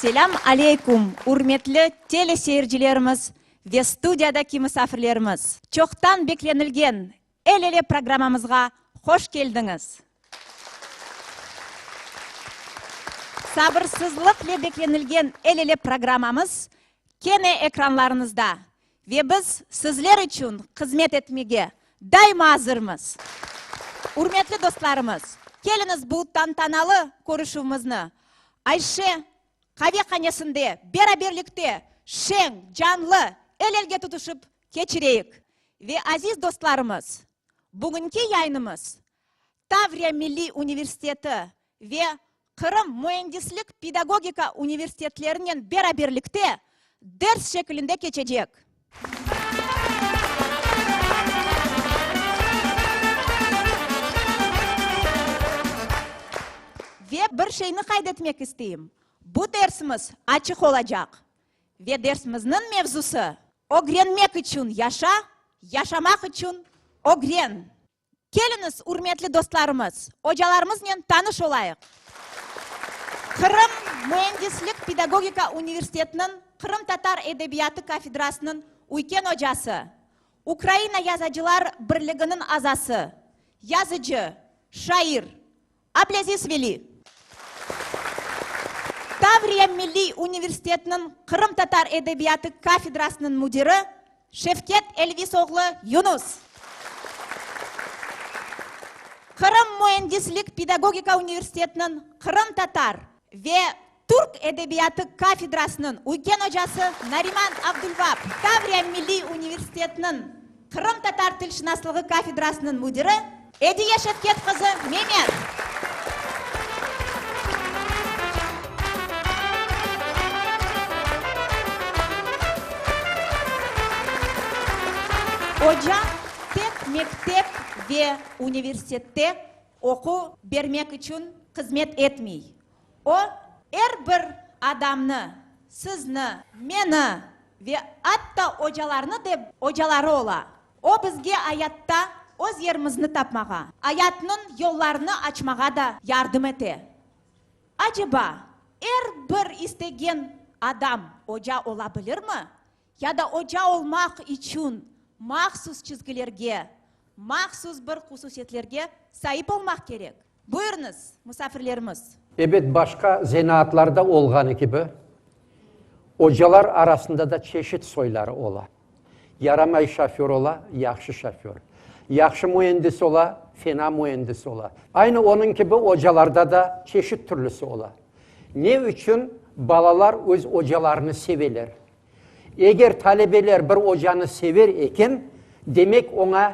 Selâm aleyküm, ürmetli teleseyircilerimiz ve studiyadaki misafirlerimiz! Çoqtan beklenilgen El ele programmamızğa hoş keldiñiz! Sabırsızlıqle beklenilgen El ele programmamız kene ekranlarıñızda ve biz sizler içün hızmet etmege daima azırmız. Ürmetli dostlarımız, keliñiz bu tantanalı körüşüvimizni Ayşe qavehanesinde beraberlikte şeñ, canlı, el-elge tutuşıp keçireyik. Ve aziz dostlarımız, bugünki yayınımız Tavriya milliy universiteti ve Qırım müendislik-pedagogika universitetlerinen beraberlikte ders şekilinde keçecek. Ve bir şeyni qayd etmek isteyim, bu dersimiz açıq olacaq ve dersimizniñ mevzusı, Ögrenmek içün yaşa, yaşamaq içün ögren! Keliñiz, ürmetli dostlarımız, ocalarımıznen tanış olayıq. Qırım müendislik-pedagogika universitetiniñ qırımtatar edebiyatı kafedrasınıñ üyken ocası, Ukraina yazacılar birliginiñ azası, yazıcı, şair Ablâziz Veli. Tavriya milliy universitetiniñ qırımtatar edebiyatı kafedrasınıñ müdiri Şevket Elvis oğlu Yunus. Qırım müendislik-pedagogika universitetiniñ qırımtatar ve türk edebiyatı kafedrasınıñ üyken ocası Nariman Abdulvap, Tavriya milliy universitetiniñ qırımtatar tilşınaslığı kafedrasınıñ müdiri Ediye Şevket qızı Memet. Oca tek mektep ve universitette oquv bermek içün hızmet etmey. O, er bir adamnı, sizni, meni ve atta ocalarnı de ocaları ola. O, bizge ayatta öz yerimizni tapmağa, ayatnıñ yollarını açmağa da yardım ete. Aceba, er bir istegen adam oca ola bilirmi? Ya da oca olmaq içün mahsus çizgilerge, mahsus bir hususiyetlerge saip olmaq kerek? Buyurıñız, musafirlerimiz. Ebet, başqa zenaatlarda olğanı kibi, ocalar arasında da çeşit soyları ola. Yaramay şoför ola, yahşı şoför. Yahşı müendis ola, fena müendis ola. Aynı onıñ kibi ocalarda da çeşit türlüsi ola. Ne içün balalar öz ocalarını seveler? Eger talebeler bir ocanı sever eken, demek oña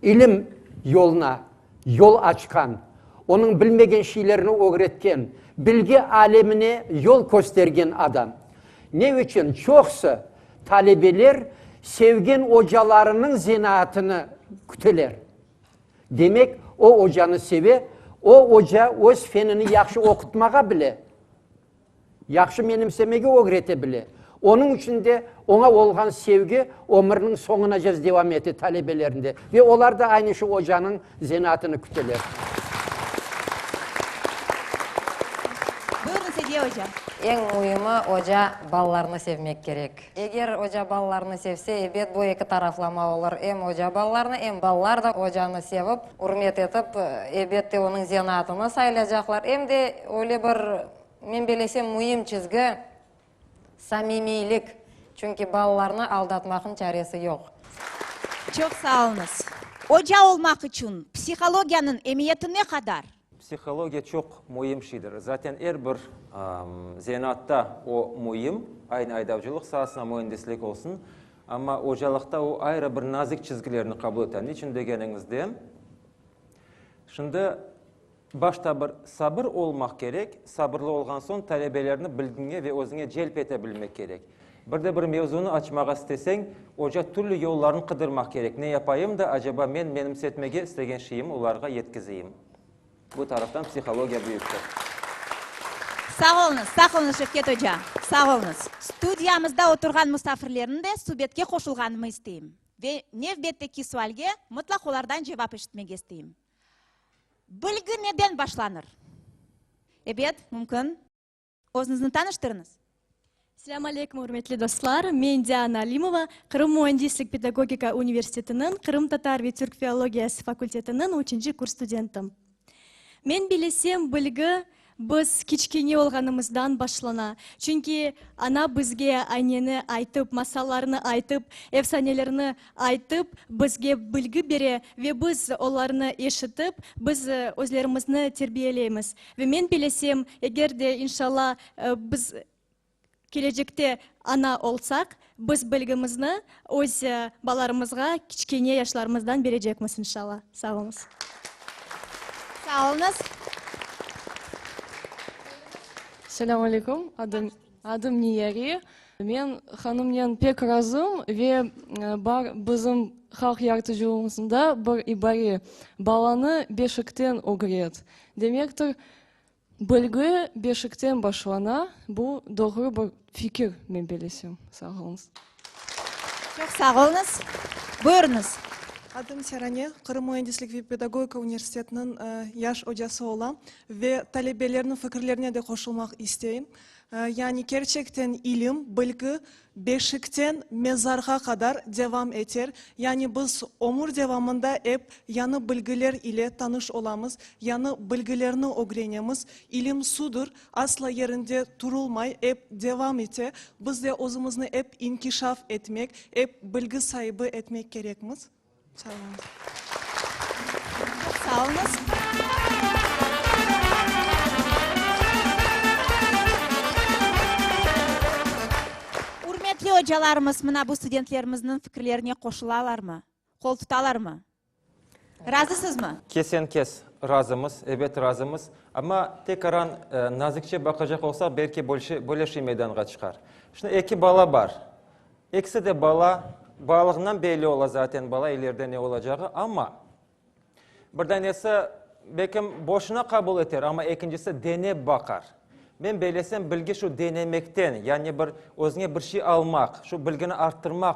ilim yoluna yol açqan, onıñ bilmegen şeylerini ögretken, bilgi alemine yol köstergen adam. Ne içün çoqusı talebeler sevgen ocalarınıñ zenaatını küteler? Demek, o ocanı seve, o oca öz fenini yahşı oqutmağa bile. Yahşı menimsemege ögrete bile. Onıñ içün de oña olğan sevgi ömürniñ soñunacez devam ete talebelerinde. Ve olar da aynı şu ocanıñ zenaatını küteler. Buyurıñ, Sediye oca. Eñ müimi, oca balalarnı sevmek kerek. Eger oca balalarnı sevse, ebet, bu eki taraflama olur, em oca balalarnı, em balalar da ocanı sevip, ürmet etip, ebet de, onıñ zenaatını saylaycaqlar. Em de öyle bir, men belesem, müim çizgi, samimiylik, çünki balalarnı aldatmaqnıñ çaresi yoq. Çoq sağ oluñız. Oca olmaq içün psihologiyanıñ emiyeti ne qadar? Psihologiya çoq müim şeydir. Zaten er bir zenaatta o müim, aynı aydavcılıq saasında, müendislik olsun. Amma ocalıqta o ayrı bir nazik çizgilerni qabul ete. Niçün degeniñizde, şimdi başta bir sabır olmaq kerek, sabırlı olğan soñ talebelerni bilgiñe ve özüñe celp ete bilmek kerek. Bir de bir mevzunı açmağa isteseñ, oca türlü yollarnı qıdırmaq kerek, ne yapayım da, aceba, men menimsetmege istegen şeyimi olarğa yetkizeyim. Bu taraftan psihologiya büyüktir. Sağ oluñız, sağ oluñız, Şevket oca, sağ oluñız. Studiyamızda oturğan musafirlerniñ de subetke qoşulğanımı isteyim ve nevbetteki sualge mıtlaq olardan cevap eşitmege isteyim. Bilgi neden başlanır? Ebet, mümkün. Özüñizni tanıştırıñız. Selâm aleykum, ürmetli dostlar! Men Diana Alimova, Qırım müendislik pedagogika universitetiniñ qırımtatar ve türk filologiyası fakultetiniñ üçünci kurs studentim. Men bilesem, bilgi biz kiçkene olğanımızdan başlana. Çünki ana bizge ayneni aytıp, masallarnı aytıp, efsanelerni aytıp, bizge bilgi bere ve biz olarnı eşitip, biz özlerimizni terbiyeleymiz. Ve men bilesem, eger de, inşalla, biz kelecekte ana olsaq, biz bilgimizni öz balalarımızğa kiçkene yaşlarımızdan berecekmiz, inşalla. Sağ oluñız. Sağ oluñız. Selâm aleyküm. Adım, adım Niyare. Men hanımnen pek razım ve bar bizim halq yaratıcılığımızda bir ibare, Balanı beşikten ögret. Demektir, bilgi beşikten başlana, bu doğru bir fikir, men belesem. Sağ oluñız. Çoq sağ oluñız. Buyurıñız. Adım Serane, Qırım müendislik ve pedagogika universitetiniñ yaş ocası olam ve talebelerniñ fikirlerine de qoşulmaq isteyim. Yani kerçekten ilim, bilgi beşikten mezarğa qadar devam eter. Yani biz ömür devamında ep yañı bilgiler ile tanış olamız, yañı bilgilerni ögrenemiz. İlim sudur, asla yerinde turulmay, ep devam ete. Biz de özümizni ep inkişaf etmek, ep bilgi saibi etmek kerekmiz. Sağ oluñız. Çoq sağ oluñız. Ürmetli ocalarımız, mına bu studentlerimizniñ fikirlerine qoşulalarmı, qol tutalarmı? Razısızmı? Kesen-kes razımız, ebet razımız. Amma tekaran nazikçe baqacaq olsaq, belki böyle şey meydanğa çıqar. Şimdi eki bala bar. Ekisi de bala, balalığından belli ola zaten bala ileride ne olacağı, amma bir danesi belkim boşuna qabul eter, amma ekincisi denep baqar. Men bellesem, bilgi şu denemekten, yani bir özüñe bir şey almaq, şu bilgini arttırmaq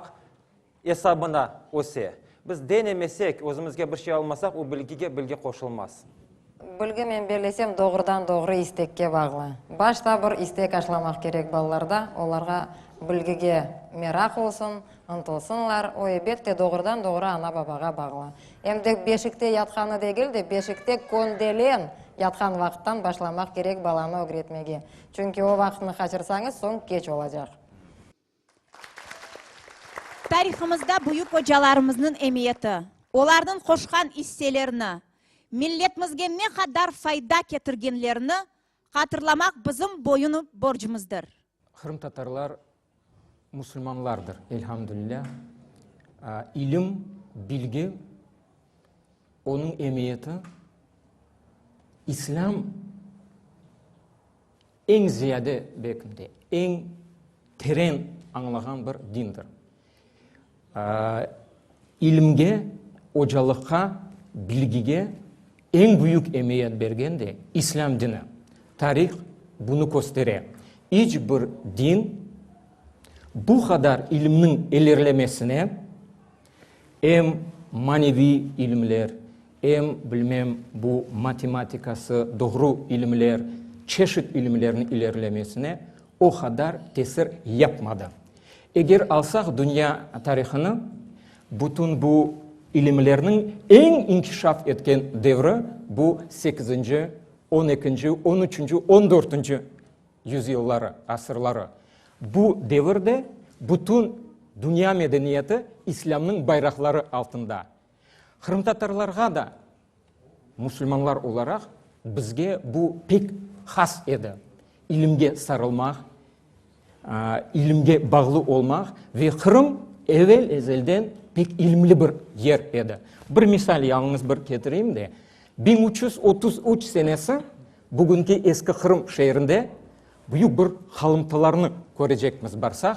esabına öse. Biz denemesek, özümizge bir şey almasaq, o bilgige bilgi qoşulmaz. Bilgi, men bellesem, doğrudan-doğru istekke bağlı. Başta bir istek aşlamaq kerek balalarda, olarğa bilgige meraq olsun, ıntılsınlar, o, ebette, doğrudan-doğru ana-babağa bağlı. Em de beşikte yatqanı degil de, beşikte köndelen yatqan vaqıttan başlamaq kerek balanı ögretmege. Çünki o vaqıtnı qaçırsañız, soñ keç olacaq. Tarihımızda büyük ocalarımıznıñ emiyeti, olarnıñ qoşqan isselerini, milletimizge ne qadar fayda ketirgenlerini hatırlamaq bizim boyun borcumızdır. Qırımtatarlar musulmanlardır, elhamdülilâ. İlim, bilgi, onıñ emiyeti İslâm Eñ ziyade, belkim de, eñ teren añlağan bir dindir. İlimge, ocalıqqa, bilgige eñ büyük emiyet bergen de İslâm dini. Tarih bunı köstere. İç bir din bu qadar ilimniñ ilerlemesine, Em maneviy ilimler, em, bilmem, bu matematikası, doğru ilimler, çeşit ilimlerniñ ilerilemesine o qadar tesir yapmadı. Eger alsaq dünya tarihını, bütün bu ilimlerniñ eñ inkişaf etken devri bu sekizinci, on ekinci, on üçünci, on dörtünci yüzyılları, asırları. Bu devirde bütün dünya medeniyeti İslâmnıñ bayraqları altında. Qırımtatarlarğa da, musulmanlar olaraq, bizge bu pek has edi, ilimge sarılmaq, ilimge bağlı olmaq ve Qırım evel-ezelden pek ilimli bir yer edi. Bir misal yalıñız bir ketireyim de, 1333 senesi bugünki Eski Qırım şeerinde Büyük bir qalımtılarnı körecekmiz barsaq,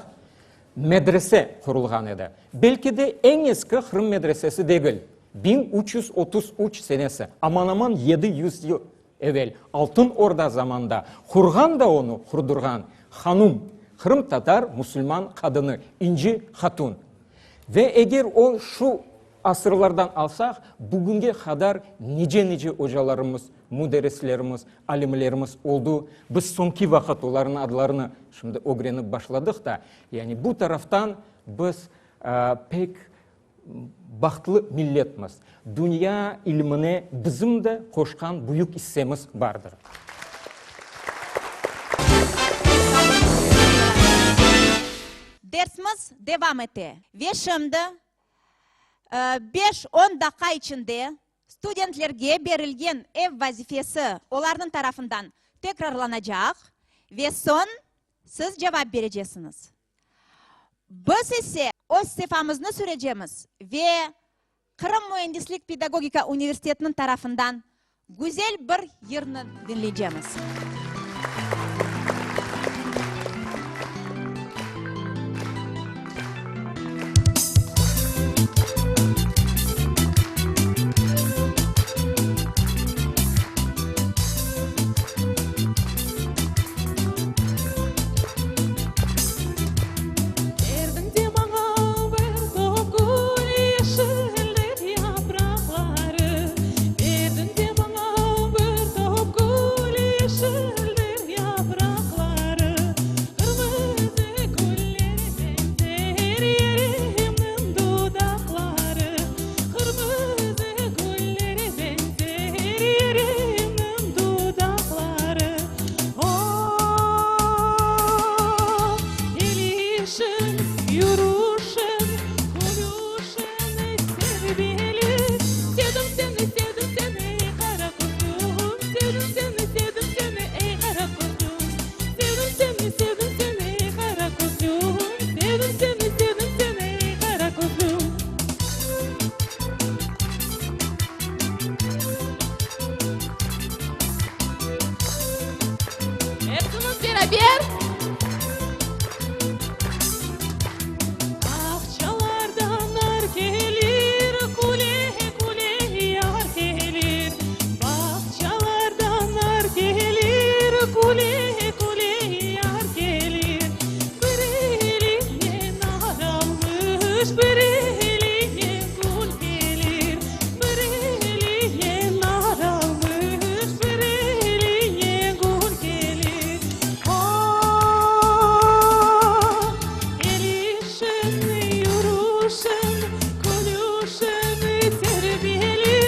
medrese qurulğan edi. Belki de eñ eski Qırım medresesi degil, 1333 senesi, aman-aman 700 yıl evel, Altın Orda zamanında qurğan da onı qurdurğan hanum, qırımtatar musulman qadını İnci Hatun. Ve eger o şu. Asırlardan alsaq, bugünge qadar nice-nice ocalarımız, müderrislerimiz, alimlerimiz oldu. Biz soñki vaqıt olarnıñ adlarını şimdi ögrenip başladıq da, yani bu taraftan biz pek bahtlı milletmiz. Dünya ilmine bizim de qoşqan büyük issemiz bardır. Dersimiz devam ete ve şimdi beş-on daqqa içinde studentlerge berilgen ev vazifesi olarnıñ tarafından tekrarlanacaq ve soñ siz cevap berecesiñiz. Biz ise öz sefamıznı sürecemiz ve Qırım müendislik-pedagogika universitetiniñ tarafından güzel bir yırnı diñleycemiz. Berdiñ de maña bir top gül, yeşildir yapraqları. Berdiñ de maña bir top gül, yeşildir yapraqları. Qırmızı güller beñzer yerimniñ dudaqları. Qırmızı güller beñzer yerimniñ dudaqları. Oh, kelişiñ, yürüşiñ, külüşiñ terbiyeli. Sevdim seni, sevdim seni, ey qara közlüm. Sevdim seni, sevdim seni, ey qara közlüm. Sevdim seni, sevdim seni, ey qara közlüm. Sevdim seni, sevdim seni, ey qara közlüm. Epimiz beraber! Bağçalardan nar kelir, küle-küle yar kelir. Bağçalardan nar kelir, küle-küle yar kelir. Bir eline nar almış, bir eline gül kelir. Bir eline nar almış, bir eline gül kelir. Ah, kelişiñ, yürüşiñ, külüşiñ terbiyeli.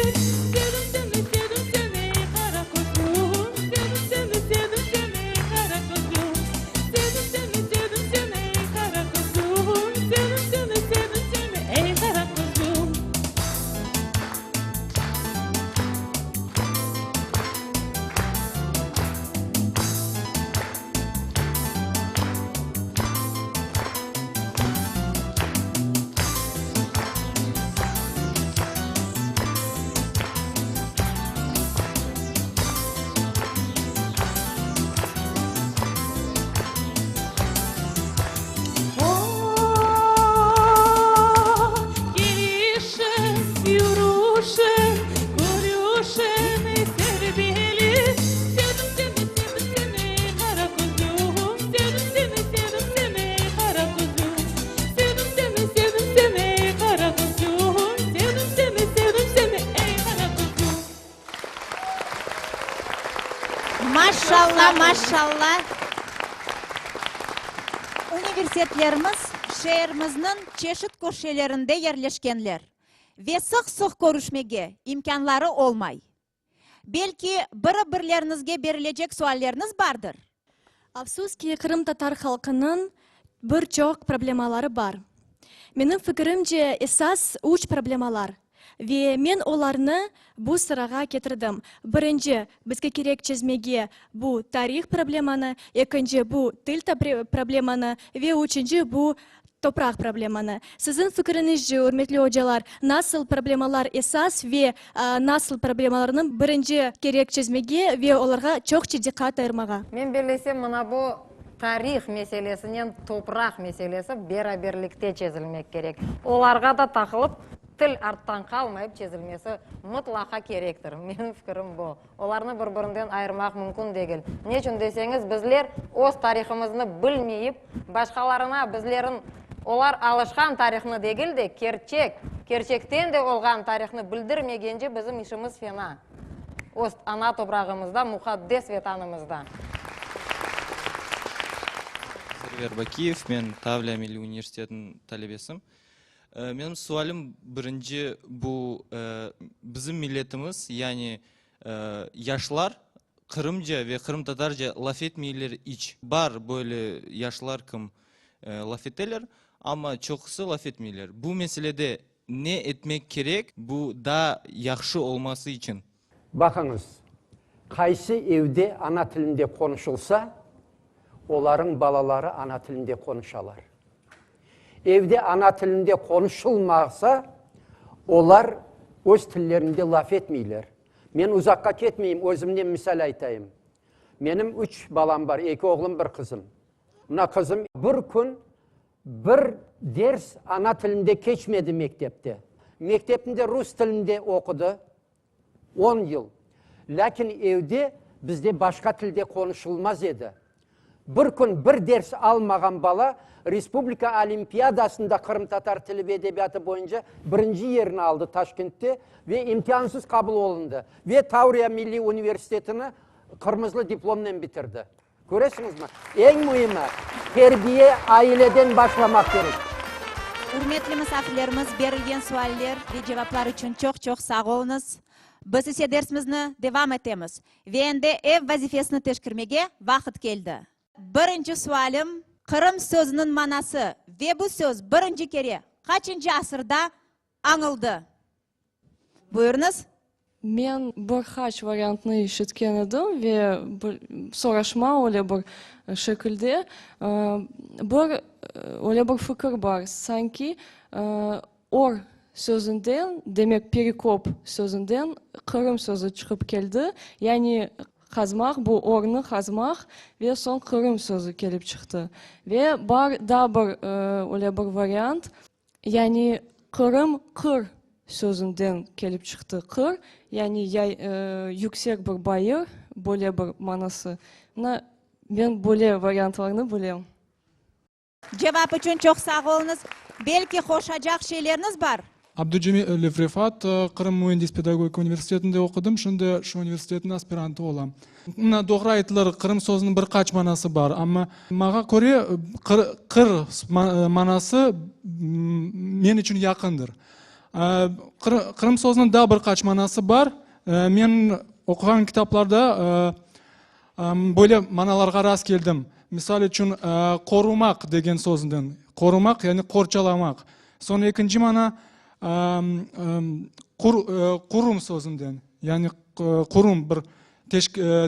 Sevdim seni, sevdim seni, ey qara közlüm. Sevdim seni, sevdim seni, ey qara közlüm. Sevdim seni, sevdim seni, ey qara közlüm. Sevdim seni, sevdim seni, ey qara közlüm. Oh, kelişiñ, yürüşiñ, körüşiñ terbiyeli. Sevdim seni, sevdim seni, ey qara közlüm. Sevdim seni, sevdim seni, ey qara közlüm. Sevdim seni, sevdim seni, ey qara közlüm. Sevdim seni, sevdim seni, ey qara közlüm. Maşalla, maşalla! Universitetlerimiz şeerimizniñ çeşit köşelerinde yerleşkenler ve sıq-sıq körüşmege imkânları olmay. Belki biri-birleriñizge berilecek sualleriniz bardır? Afsus ki, qırımtatar halqınıñ bir çoq problemaları bar. Menim fikirimce, esas üç problemalar ve men olarnı bu sırağa ketirdim. Birinci, bizge kerek çezmege bu tarih problemanı, ekinci, bu til problemanı ve üçünci, bu topraq problemanı. Siziñ fikiriñizce, ürmetli ocalar, nasıl problemalar esas ve nasıl problemalarnı birinci kerek çezmege ve olarğa çoqça diqqat ayırmağa? Men bellesem, mına bu tarih meselesinen topraq meselesi beraberlikte çezilmek kerek. Olarğa da taqılıp, til arttan qalmayıp çezilmesi mıtlaqa kerektir. Menim fikirim bu. Olarnı bir-birinden ayırmaq mümkün degil. Neçün deseñiz, bizler öz tarihımıznı bilmeyip, başqalarına bizlerin olar alışqan tarihnı degil de, kerçek. Kerçekten de olğan tarihnı bildirmegence bizim işimiz fena. Öz ana toprağımızda, muqaddes Vetanımızda. Server Bakiyev, men Tavriya milliy universitetiniñ talebesim. Menim sualim birinci bu bizim milletimiz, yani yaşlar qırımca ve qırımtatarca laf etmeyler iç. Bar böyle yaşlar kim laf eteler, amma çoqusı laf etmeyler. Bu meselede ne etmek kerek bu daa yahşı olması içün? Baqıñız, qaysı evde ana tilinde qonuşılsa, olarıñ balaları ana tilinde qonuşalar. Evde ana tilinde qonuşılmasa, olar öz tillerinde laf etmeyler. Men uzaqqa ketmeyim, özümden misal aytayım. Menim üç balam bar, eki oğlum, bir qızım. Mına qızım bir kün bir ders ana tilinde keçmedi mektepte. Mektepinde rus tilinde oqudı on yıl. Lâkin evde bizde başqa tilde qonuşılmaz edi. Bir kün bir ders almağan bala respublika olimpiadasında qırımtatar tili ve edebiyatı boyunca birinci yerini aldı Taşkentte ve imtiansız qabul olundı ve Tavriya milliy universitetini qırmızılı diplomnen bitirdi. Köresiñizmi? Eñ müimi, terbiye aileden başlamaq kerek. Ürmetli misafirlerimiz, berilgen sualler ve cevaplar içün çoq-çoq sağ oluñız. Biz ise dersimizni devam etemiz. Ve endi ev vazifesini teşkirmege vaqıt keldi. Birinci sualim, Qırım sözüniñ manası ve bu söz birinci kere qaçıncı asırda añıldı? Buyurıñız. Men bir qaç variantnı işitken edim ve bir soraşma öyle bir şekilde bir öyle bir fikir bar, sanki or sözünden, demek Perekop sözünden Qırım sözü çıqıp keldi, yani qazmaq, bu ornı qazmaq ve soñ Qırım sözü kelip çıqtı. Ve bar daa bir öyle bir variant, Yani Qırım qır sözünden kelip çıqtı. Qır, yani yay, yüksek bir bayır, böyle bir manası. Mına, men böyle variantlarnı bilem. Cevap içün çoq sağ oluñız. Belki qoşacaq şeyleriniz bar? Abducemilev Refat, Qırım müendis-pedagogika universitetinde oqudım, şimdi şu universitetniñ aspirantı olam. Mına, doğru aytılır, Qırım sözüniñ bir qaç manası bar, amma maña köre, qır manası men içün yaqındır. Qırım sözüniñ daa bir qaç manası bar. Men oquğan kitaplarda böyle manalarğa rast keldim. Misal içün, qorumaq degen sözünden, qorumaq, yani qorçalamaq. Soñ ekinci mana, qurum sözünden, yani qurum, bir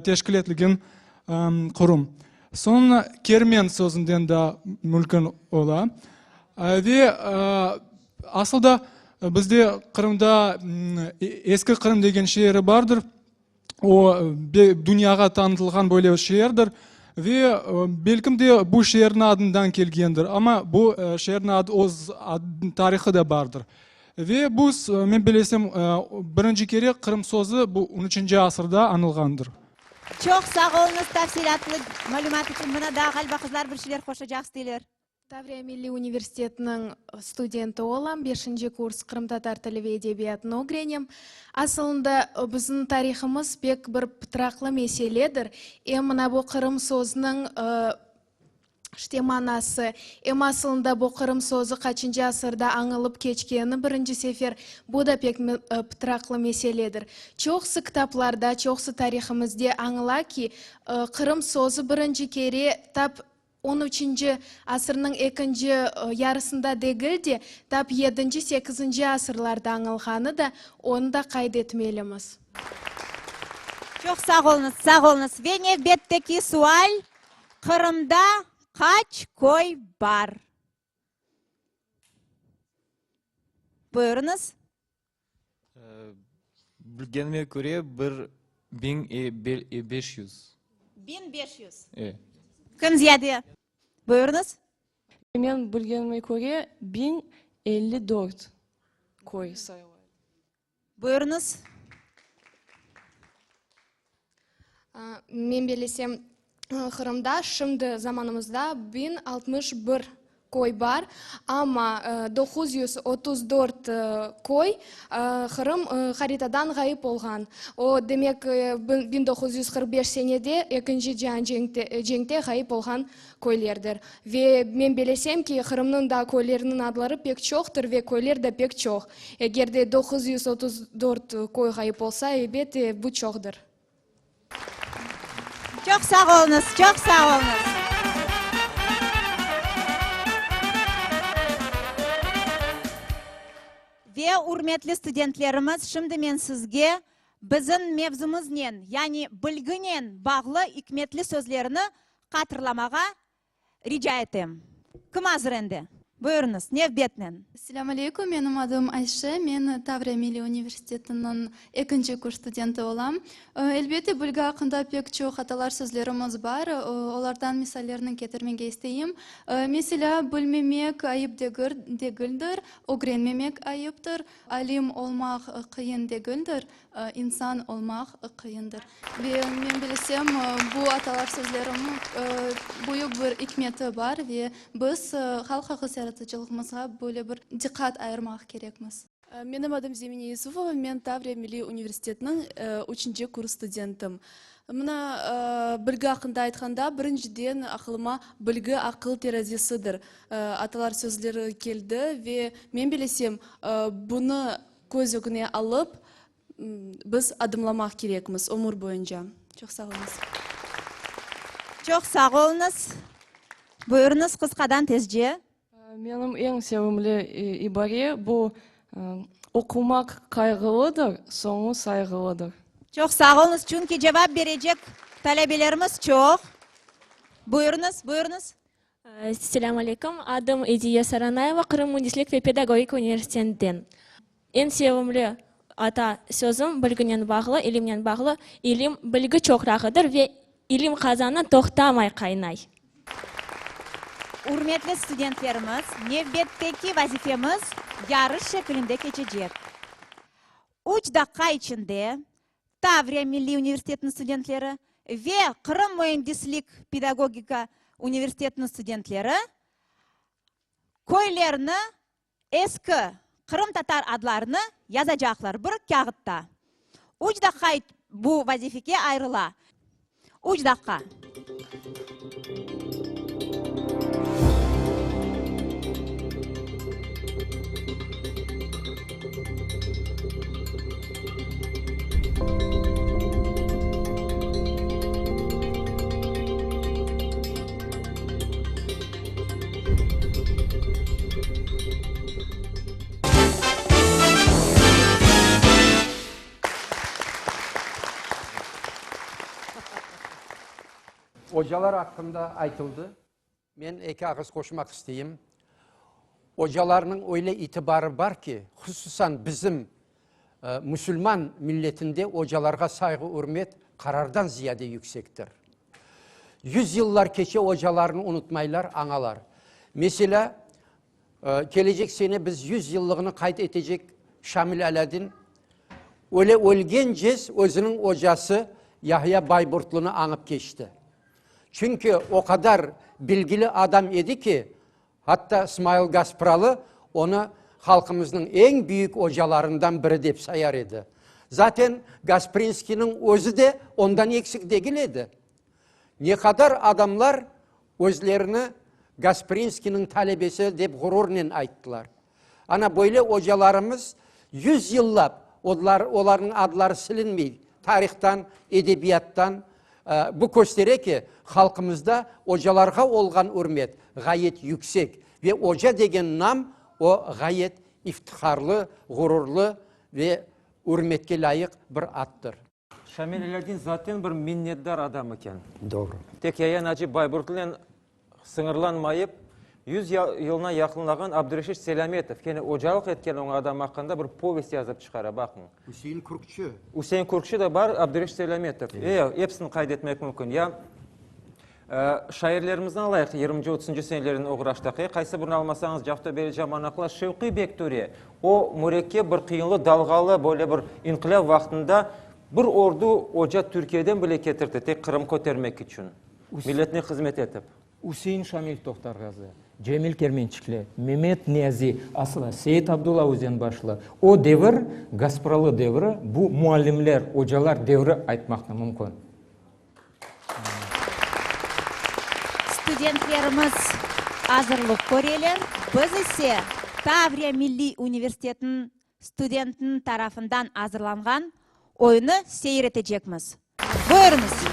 teşkil etilgen qurum. Soñ kermen sözünden da mümkün ola. Ve asıl da bizde Qırımda Eski Qırım degen şeeri bardır. O, dünyağa tanıtılğan böyle şeerdir ve belkim de bu şeerniñ adından kelgendir, amma bu şeerniñ adı öz tarihı da bardır. Ve bu, men bilesem, birinci kere Qırım sözü bu on üçünci asırda añılğandır. Çoq sağ oluñız tafsilâtlı malümat içün. Mına daa ğaliba qızlar bir şeyler qoşacaq isteyler. Tavriya milliy universitetiniñ studenti olam, beşinci kurs, qırımtatar tili ve edebiyatını ögrenem. Asılında, bizim tarihımız pek bir pıtraqlı meseledir. Em mına bu Qırım sözüniñ, işte, manası, em asılında bu Qırım sözü qaçıncı asırda añılıp keçkeni birinci sefer, bu da pek pıtraqlı meseledir. Çoqusı kitaplarda, çoqusı tarihimizde añıla ki, Qırım sözü birinci kere tap On üçünci asırnıñ ekinci yarısında degil de, tap yedinci, sekizinci asırlarda añılğanı da, onı da qayd etmelimiz. Çoq sağ oluñız, sağ oluñız. Ve nevbetteki sual, Qırımda qaç köy bar? Buyurıñız. Bilgenime köre, bir 1500. 1500. E. Kim ziyade? Buyurıñız. Men bilgenime köre, 1054 köy sayıla. Buyurıñız. Men bellesem, Qırımda şimdi zamanımızda 1061. Köy bar, amma 934 köy Qırım haritadan ğayıp olğan. O, demek, 1945 senede Ekinci cian cenkte ğayıp olğan köylerdir. Ve men belesem ki, Qırımnıñ da köyleriniñ adları pek çoqtır ve köyler de pek çoq. Eger de 934 köy ğayıp olsa, elbette, bu çoqdır. Çoq sağ oluñız, çoq sağ oluñız. Ve, ürmetli studentlerimiz, şimdi men sizge bizim mevzumıznen, yani bilginen bağlı ikmetli sözlerni hatırlamağa Rica etem. Kim azır endi? Buyurıñız, nevbetnen. Selâm aleyküm, menim adım Ayşe, men Tavriya Milliy universitetiniñ ekinci kurs studenti olam. Elbette, bilgi aqqında pek çoq atalar sözlerimiz bar, olardan misallerni ketirmege isteyim. Meselâ, bilmemek ayıp degildir, ögrenmemek ayıptır, alim olmaq qıyın degildir, İnsan olmaq qıyındır. Ve men bilsem, bu atalar sözleriniñ büyük bir ikmeti bar ve biz halq ağız yaratıcılığımızğa böyle bir diqqat ayırmaq kerekmiz. Menim adım Zemine Yusufova, men Tavriya milliy universitetiniñ üçünci kurs studentim. Mına, bilgi aqqında aytqanda, birinciden aqılıma bilgi aqıl terazisidir atalar sözleri keldi ve men bilesem, bunı Köz ögüne alıp, biz adımlamaq kerekmiz ömür boyunca. Çoq sağ oluñız. Çoq sağ oluñız. Buyurıñız, qısqadan tezce. Menim eñ sevimli ibare bu, Oqumaq qayğılıdır, soñu sayğılıdır. Çoq sağ oluñız, çünki cevap berecek talebelerimiz çoq. Buyurıñız, buyurıñız. Selâm aleyküm, adım Ediye Saranayeva, Qırım müendislik ve pedagogika universitetinden. Eñ sevimli ata sözüm bilginen bağlı, ilimnen bağlı, İlim, bilgi çoqrağıdır ve ilim qazanı toqtamay qaynay. Ürmetli studentlerimiz, nevbetteki vazifemiz yarış şekilinde keçecek. Üç daqqa içinde Tavriya milliy universitetiniñ studentleri ve Qırım müendislik pedagogika universitetiniñ studentleri köylerni eski qırımtatar adlarını yazacaqlar bir kâğıtta. Üç daqqa bu vazifege ayırıla. Üç daqqa. Ocalar aqqında aytıldı. Men eki ağız qoşmaq isteyim. Ocalarnıñ öyle itibarı bar ki, hususan bizim musulman milletinde ocalarğa sayğı-ürmet qarardan ziyade yüksektir. Yüzyıllar keçe ocalarnı unutmaylar, añalar. Meselâ, Kelecek sene biz yüz yıllığını qayd etecek Şamil Alâdin öle ölgencez özüniñ ocası Yahya Bayburtlını añıp keçti. Çünki o qadar bilgili adam edi ki, hatta Smail Gaspralı onı halqımıznıñ eñ büyük ocalarından biri dep sayar edi. Zaten Gasprinskiyniñ özü de ondan eksik degil edi. Ne qadar adamlar Özlerini Gasprinskiyniñ talebesi dep ğururnen ayttılar. Ana böyle ocalarımız yüzyıllap olarnıñ adları silinmey tarihtan, edebiyattan. Bu köstere ki, halqımızda ocalarğa olğan ürmet ğayet yüksek ve oca degen nam o ğayet iftiharlı, ğururlı ve ürmetke lâyıq bir addır. Şamil Alâdin zaten bir minnetdar adam eken. Doğru. Tek Yaya Naci Bayburtlınen sıñırlanmayıp, yüz yılına yaqınlağan Abdureşit Selâmetov, kene ocalıq etken oña adam aqqında bir povest yazıp çıqara, baqıñ. Üsein Kürkçi. Üsein Kürkçi de bar, Abdureşit Selâmetov. E, episini qayd etmek mümkün. Ya Şairlerimizni alayıq, yirminci, otuzıncı senelernen oğraştıq. E, qaysı birini almasañız, Cavtobeli Camanaqlı, Şevqiy Bektöre, o mürekkep bir qıyınlı, dalğalı böyle bir inqilâp vaqtında bir ordu oca Türkiyeden bile ketirdi, tek Qırım kötermek içün, milletine hızmet etip. Üsein Şamil Tohtarğazı. Cemil Kermençikli, Memet Niyazi, asla Seit Abdulla Özenbaşlı, o devir, Gaspralı devri, bu muallimler, ocalar devri aytmaq da mümkün. Studentlerimiz azırlıq köreler, biz ise Tavriya milliy universitetiniñ studentiniñ tarafından azırlanğan oyunı seyir etecekmiz. Buyurıñız!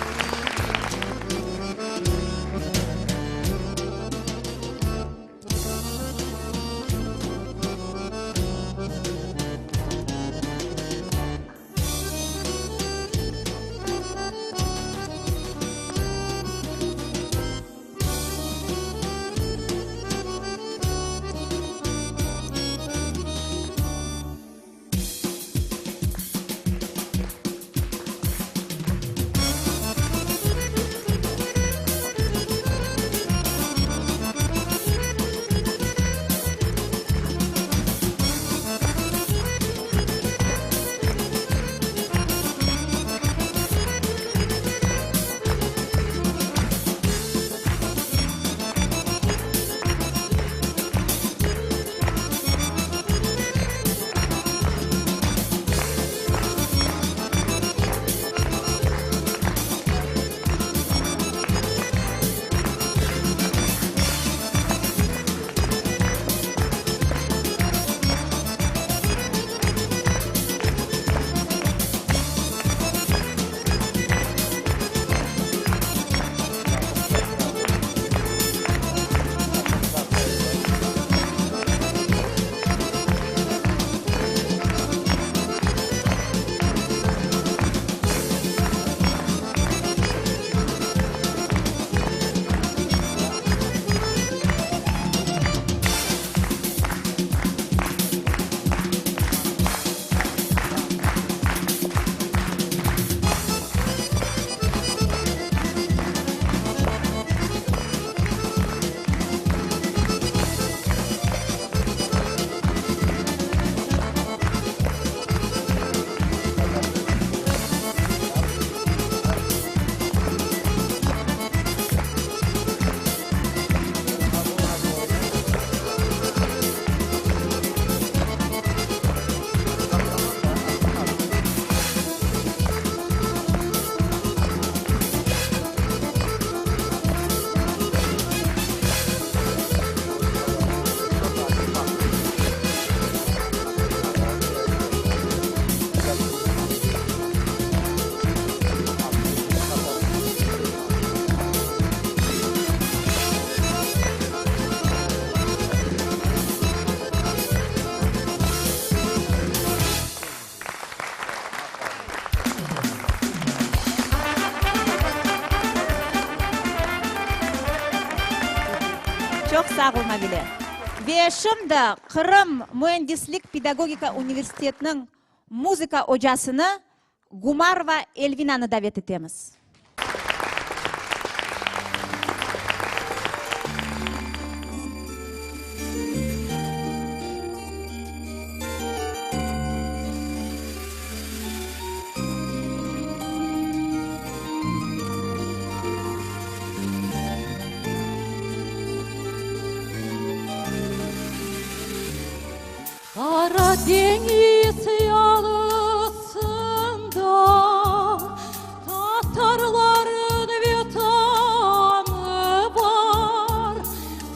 Çoq sağ ol, Mavile. Ve şimdi Qırım müendislik-pedagogika universitetiniñ muzıka ocasını Gumarova Elvinanı davet etemiz. Qara deñiz yalısında Tatarların vetanı bar.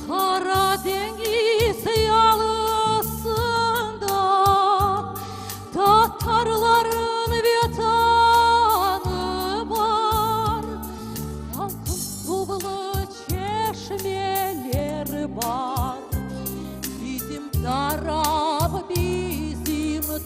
Qara deñiz yalısında Tatarların vetanı bar. Salqın suvlı çeşmeleri bar. Bizim taraf, bizim tar.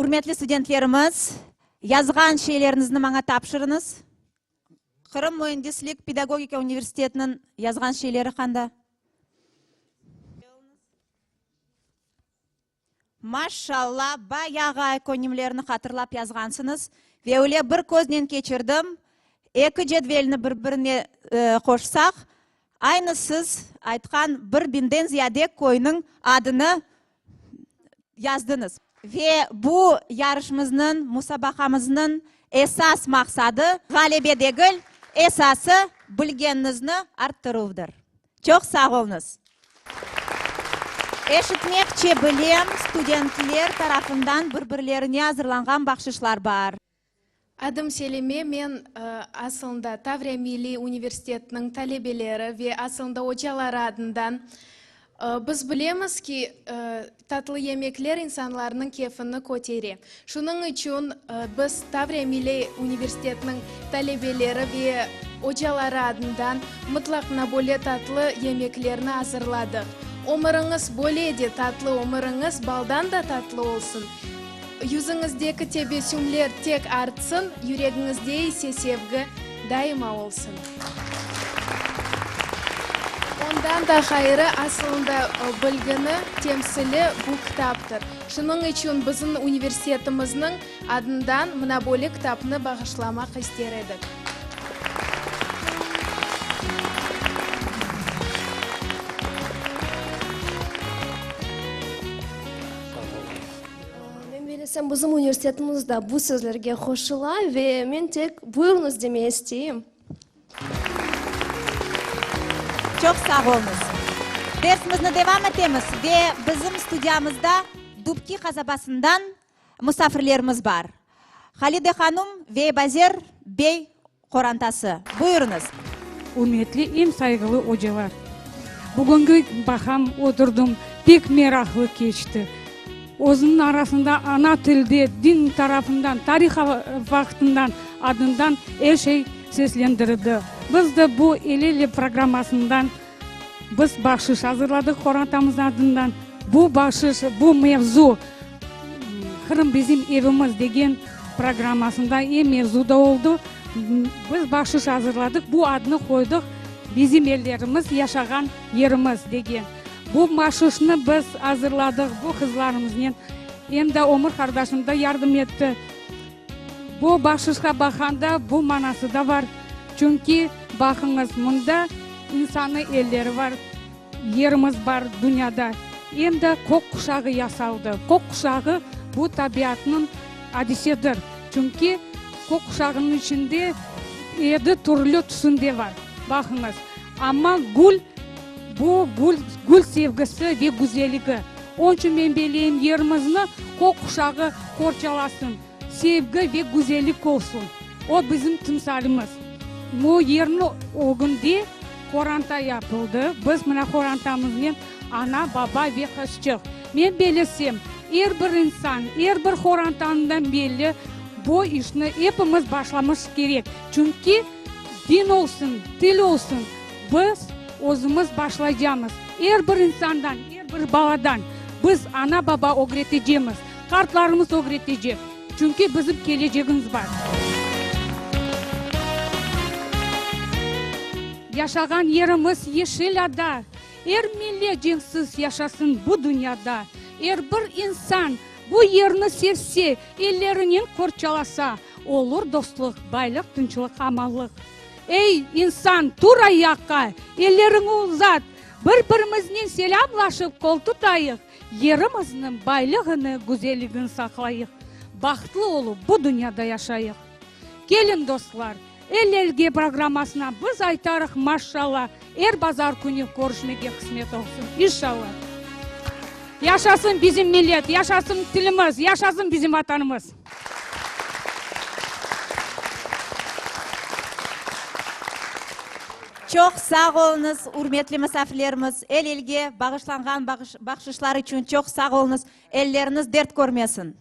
Ürmetli studentlerimiz, yazğan şeyleriñizni maña tapşırıñız. Qırım müendislik pedagogika universitetiniñ yazğan şeyleri qanda? Maşşalla, bayağı oykonimlerni hatırlap yazğansıñız. Ve öyle bir köznen keçirdim, eki cedvelni bir-birine qoşsaq, aynı siz aytqan bir biñden ziyade köyniñ adını yazdıñız. Ve bu yarışımıznıñ, musabaqamıznıñ esas maqsadı ğalebe degil, esası bilgeniñizni arttıruvdır. Çoq sağ oluñız. Eşitmekçe bilem, studentler tarafından bir-birlerine azırlanğan bahşışlar bar. Adım Selime, men asılında Tavriya Milliy universitetiniñ talebeleri ve asılında ocaları adından. Biz bilemiz ki, tatlı yemekler insanlarnıñ keyfini kötere. Şunıñ içün biz Tavriya Milliy universitetiniñ talebeleri ve ocaları adından mıtlaq mına böyle tatlı yemeklerni azırladıq. Ömüriñiz böyle de tatlı, ömüriñiz baldan da tatlı olsun! Yüzüñizdeki tebessümler tek artsın, yüregiñizde ise sevgi daima olsun. Ondan da ğayrı, asılında bilgini temsili bu kitaptır. Şunıñ içün bizim universitetimizniñ adından mına böyle kitapnı bağışlamaq ister edik. Men bellesem, bizim universitetimiz da bu sözlerge qoşula ve men tek buyurıñız demeye isteyim. Çoq sağ oluñız. Dersimizni devam etemiz ve bizim studiyamızda Dubki qasabasından musafirlerimiz bar. Halide hanum ve Ebazer bey qorantası. Buyurıñız. Ürmetli em sayğılı ocalar! Bugünki baqam oturdım, pek meraqlı keçti. Özüniñ arasında ana tilde, din tarafından, tarih vaqtından, adından er şey seslendirildi. Biz de bu El-ele programmasından biz bahşış azırladıq qorantamız adından. Bu bahşış, bu mevzu Qırım bizim evimiz degen programmasında em mevzu da oldı. Biz bahşış azırladıq, bu adnı qoydıq, Bizim ellerimiz, yaşağan yerimiz degen. Bu bahşışnı biz azırladıq bu qızlarımıznen, em de ömür qardaşım da yardım etti. Bu bahşışqa baqqanda bu manası da bar, çünki, baqıñız, mında insannıñ elleri bar, yerimiz bar dünyada, em de kök quşağı yasaldı. Kök quşağı, bu tabiatnıñ adisedir, çünki kök quşağınıñ içinde edi türlü tüsünde bar, baqıñız. Amma gül, bu gül, gül sevgisi ve güzelligi. Onıñ içün men belleyim, yerimizni kök quşağı qorçalasın, sevgi ve güzellik olsun. O bizim timsalimiz. Bu yerniñ ögünde qoranta yapıldı. Biz mına qorantamıznen, ana, baba ve qızçıq. Men bellesem, er bir insan, er bir qorantanıñ belli bu işni epimiz başlamış kerek. Çünki din olsun, til olsun, biz özümiz başlaycamız. Er bir insandan, er bir baladan biz ana-baba ögretecemiz, qartlarımız ögretecek. Çünki bizim kelecegimiz bar. Yaşağan yerimiz yeşil ada, Er millet cenksiz yaşasın bu dünyada. Er bir insan bu yerni sevse, Ellerinen qorçalasa, Olur dostluq, baylıq, tınçlıq, amanlıq. Ey, insan, tur ayaqqa, elleriñi uzat, Bir-birimiznen selâmlaşıp qol tutayıq, Yerimizniñ baylığını, güzelligini saqlayıq, Bahtlı olıp bu dünyada yaşayıq. Keliñ, dostlar, El-elge programmasına biz aytarıq maşşalla, er bazar künü körüşmege qısmet olsun, inşalla. Yaşasın bizim millet, yaşasın tilimiz, yaşasın bizim Vatanımız! Çoq sağ oluñız, ürmetli misafirlerimiz, El-elge bağışlanğan bahşışlar içün çoq sağ oluñız, elleriñiz dert körmesin.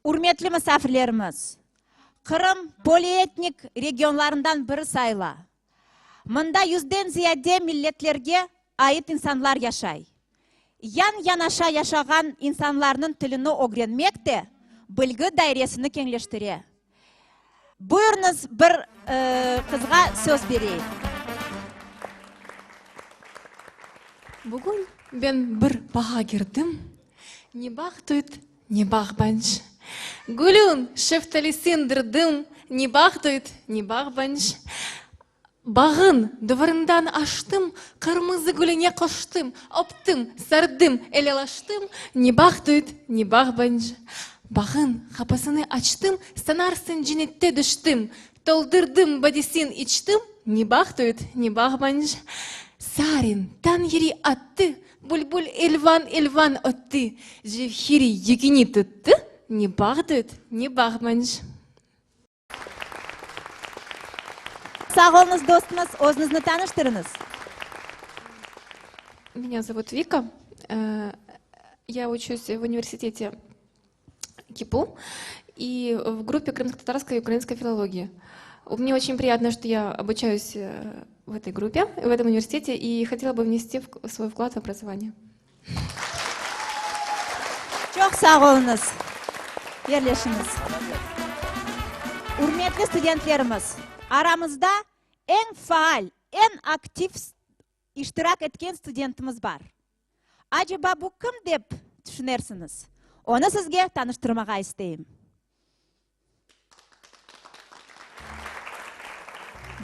Ürmetli misafirlerimiz, Qırım polietnik regionlarından biri sayıla. Mında yüzden ziyade milletlerge ait insanlar yaşay. Yan-yanaşa yaşağan insanlarnıñ tilini ögrenmek de. Bilgi dairesini keñleştire. Buyurıñız, bir qızğa söz bereyik. Bugün ben bir bağa kirdim, Ne bağ tut, ne bağ banç. Gülün şeftalisin dırdım, Ne bağ tut, ne bağ banç. Bağın duvarından aştım, Qırmızı gülüne qoştım, Öptim, sardım, elalaştım, Ne bağ tut, ne bağ banç. Bağın qapısını açtım, Sanarsıñ cennette tüştim, Toldurdım badisin içtim, Ne bağ tut, ne bağ banç. Sarin tañ yeri attı, Bülbül elvan-elvan ötti, Cevheriy yüküni tuttı, Ne bağ tut, ne bağ banç. Sağ oluñız, dostumız, özüñizni tanıştırıñız. Меня зовут Вика. Я учусь в университете КИПУ и в группе крымско-татарской и украинской филологии. Мне очень приятно, что я обучаюсь в этой группе, в этом университете, и хотела бы внести свой вклад в образование. Çoq sağ oluñız. Yerleşiñiz. Ürmetli studentlerimiz, aramızda eñ faal, eñ aktiv iştirak etken studentimiz bar. Aceba bu kim dep tüşünersiñiz? Onı sizge tanıştırmağa isteyim.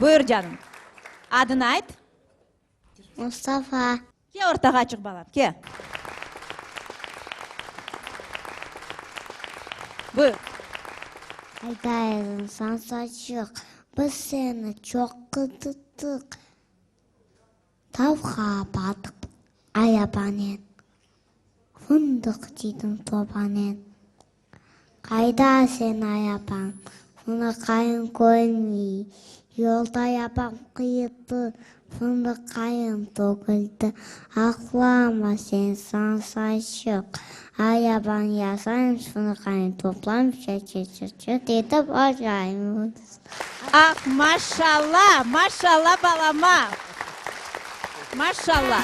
Buyur, canım. Adını ayt. Mustafa. Ke ortağa çıq, balam, ke. Buyur. Qayda ediñ, sansaçıq? Biz seni çoq qıdırdıq. Tavğa bardıq arabanen, Fındıq cıydım tobanen. Qayda sen arabañ, Fındıqayıñ körünmey. Yolda arabam qıyıldı, Fındıqayım töküldi. Ağlama sen, sansayçıq, Arabanı yasaymız, Fındıqayını toplaymız, Çıt-çıt-çıt-çıt etip aşaymız. Ah, maşalla, maşalla balama! Maşalla!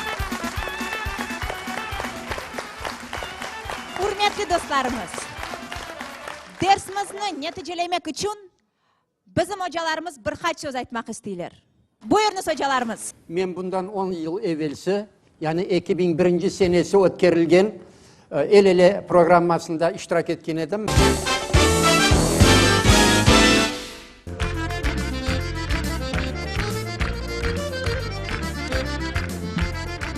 Ürmetli dostlarımız, dersimizni neticelemek içün bizim ocalarımız bir qaç söz aytmaq isteyler. Buyurıñız, ocalarımız! Men bundan on yıl evelsi, yani 2001 senesi ötkerilgen El-ele programmasında iştirak etken edim.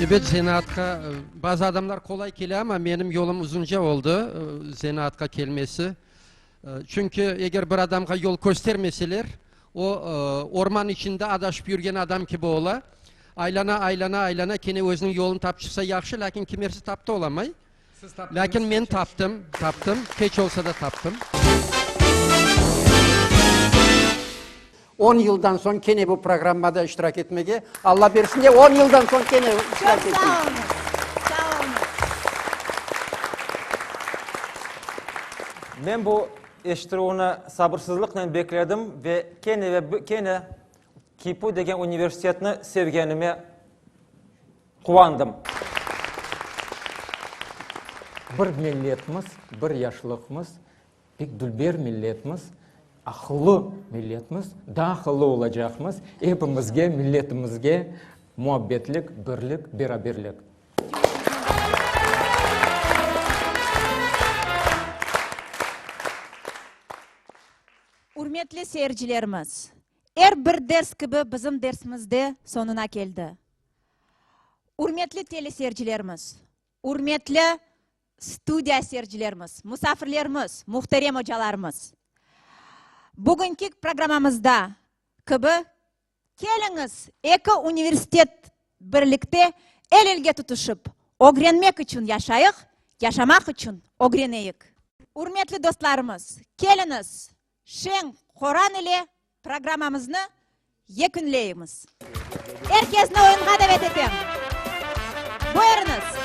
Ebet, zenaatqa bazı adamlar qolay kele, amma menim yolum uzunca oldı zenaatqa kelmesi. Çünki eger bir adamğa yol köstermeseler, o, orman içinde adaşıp yürgen adam kibi ola. Aylana, aylana, aylana, kene özüniñ yolunı tapıp çıqsa yahşı, lâkin kimersi tapıp da olamay. Lâkin men taptım, taptım, keç olsa da taptım. On yıldan soñ kene bu programmada iştirak etmege, Alla bersin de, on yıldan soñ kene iştirak Çoq eteyim. sağ oluñız, sağ oluñız. Men bu eşittirüvni sabırsızlıqnen bekledim ve kene ve kene KİPU degen universitetni sevgenime quvandım. Bir milletmiz, bir yaşlıqmız, Pek dülber milletmiz, aqıllı milletmiz, daa aqıllı olacaqmız. Epimizge, milletimizge muabbetlik, birlik, beraberlik. Ürmetli seyircilerimiz, er bir ders kibi bizim dersimiz de soñuna keldi. Ürmetli teleseyircilerimiz, ürmetli Studiya seyircilerimiz, musafirlerimiz, muhterem ocalarımız! Bugünki programmamızda kibi Keliñiz, eki universitet birlikte el-elge tutuşıp, ögrenmek içün yaşayıq, yaşamaq içün ögreneyik! Ürmetli dostlarımız, keliñiz, şeñ qoran ile programmamıznı yekünleymiz. Er kesni oyunğa davet etem. Buyurıñız!